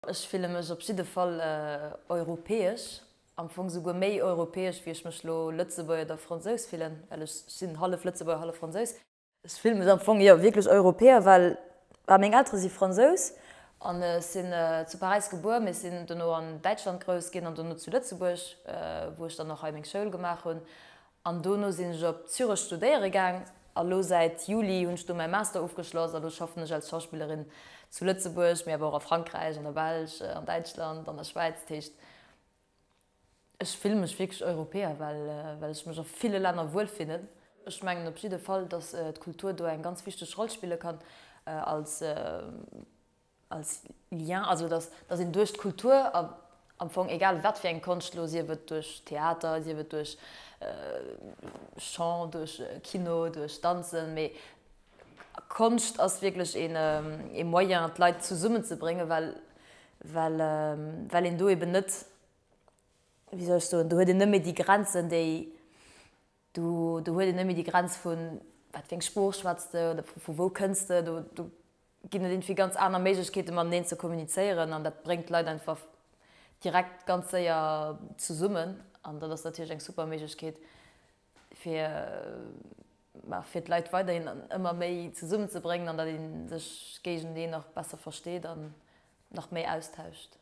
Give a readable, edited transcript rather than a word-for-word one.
Ech fille mech op jidde Fall europäesch, am Fong souguer méi europäesch wéi ech mech lo Lëtzebuerger oder Fransous fillen, well ech sinn hallef Lëtzebuerger, hallef Fransous. Ech fille mech am Fong, jo, wierklech Europäer, well bah, meng Eltere si Fransous an ech sinn zu Paräis gebuer, mee sinn dono an Däitschland grouss ginn an dono zu Lëtzebuerg, wou ech dann och hei meng Schoul gemaach hunn. An dono sinn ech op Zürech studéiere gaang a lo säit Juli hunn ech do mäi Master ofgeschloss a lo schaffen ech als Schauspillerin zu Lëtzebuerg, mee awer och a Frankräich, an der Belsch, an Däitschland, an der Schwäiz. Dat heescht, ech fille mech wierklech Europäer, well well ech mech a ville Länner wuel fillen. Ech mengen op jidde Fall, datt d'Kultur do eng ganz wichteg Roll spille kann als. als Lien, also dass dass een duerch d'Kultur a am Fong egal wat fir eng Konscht elo, sief et duerch Theater, sief et duerch Chant, duerch Kino, duerch Danzen, mee Konscht ass wierklech een ee Moyen d'Leit zesummenzebréngen, well well well een do eben net, wéi soll ech soen, do huet een net méi déi Grenzen, déi do do huet een net méi déi Grenz vun wat fir eng Sprooch schwätz de oder vu wou kënns de, do do ginn et iergendwéi ganz aner Méiglechkeete mateneen ze kommunizéieren an dat bréngt d'Leit einfach direkt ganz séier zesummen an dat ass natierlech eng super Méiglechkeet fir fir d'Leit weiderhin an ëmmer méi zesummenzebréngen an datt ee sech géigenteen nach besser versteet an nach méi austauscht.